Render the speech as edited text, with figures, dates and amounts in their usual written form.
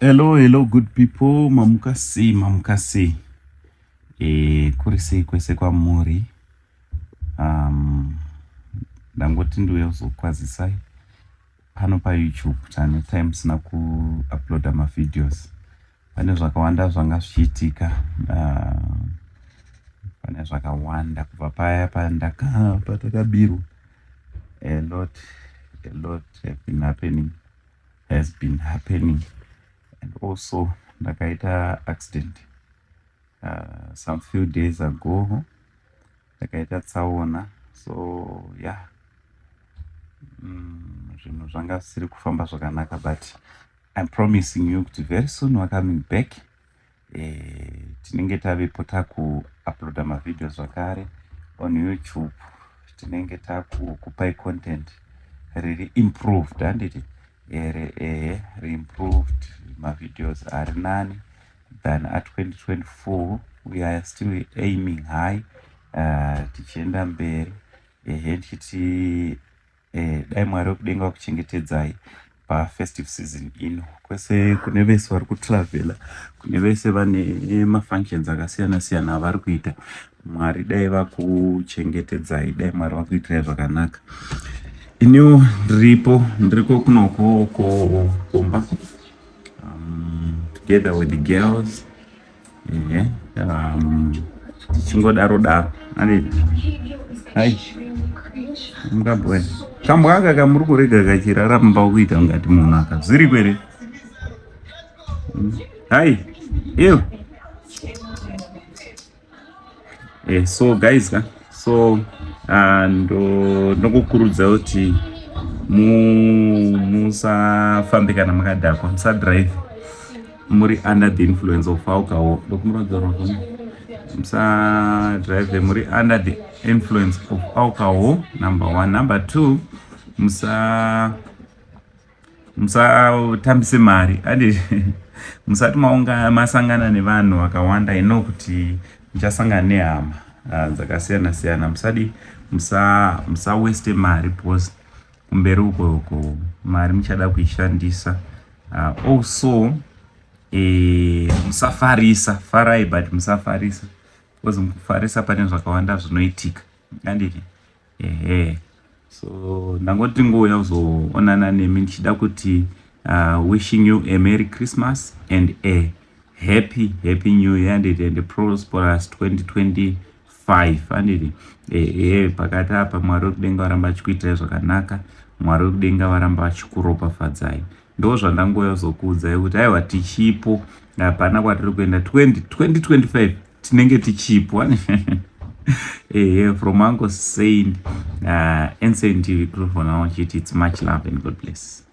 Hello, hello good people, mamuka sei, mamuka sei. Kuri sei kwese kwamuri. Ndangoti ndiuye kuzokwazisai pano paYouTube. Tane time sina kuuploada mavideos. Pane zvakawanda zvanga zvichiitika. Pane zvakawanda kubva paya pandaka patakabirwa. A lot have been happening, has been happening, and also ndakaita accident some few days ago. Ndakaita tsaona, so yeah, zvinhu zvanga zvisiri kufamba zvakanaka, but I'm promising you kuti very soon we're coming back. Tinenge tavepo takuuploada mavideo zvakare on YouTube. Tinenge takukupai content riri improved, handiti? Ere, ehe, reimproved, mavideos ari nani than a2024. We are still aiming high, tichienda mberi. Ehe, ndichiti dai Mwari wekudenga vakuchengetedzai pafestive season ino, kwese kune vese vari kutravhela, kune vese vane mafunctions akasiyana siyana avari kuita. Mwari dai vakuchengetedzai, dai Mwari vakuitirai zvakanaka. Iniwo ndiripo, ndiriko kunoko kumba, together with the girls. Ehe, tichingodaro daro, anditi? Hai, mukabwe kambwa aka kamuri kurega kachiraramba kuita kungati munhu aka zviri kwere. Hai iwe. So guys ka, so ndo ndokukurudza kuti musafambe kana makadhakwa, musadrive muri under the influence of alcohol. Ndokumuradzwa, musadrive muri under the influence of alcohol, number one. Number two, musatambise mari andi musati maunga masangana nevanhu vakawanda. Ino kuti muchasangana nehama dzakasiyana siyana, musadi musaweste mari, because kumberi uko uko mari muchada kuishandisa. Also musafarisa, farai but musafarisa, because mukufarisa pane zvakawanda zvinoitika, anditi? Ehe, so ndangoti ngouya kuzoonana nemi ndichida kuti wishing you a Merry Christmas and a happy, happy New Year, anditi? And a prosperous 2025, anditi? Ehe, pakati apa Mwari wekudenga varamba achikuitirai zvakanaka, Mwari wekudenga varamba vachikuropafadzai. Ndo zvandangouya kuzokuudzai kuti aiwa, tichipo, hapana kwatiri kuenda. 20 2025 tinenge tichipo. Ehe, from Uncle Saint, Ensign TV crew for now, chiti it's much love and God bless.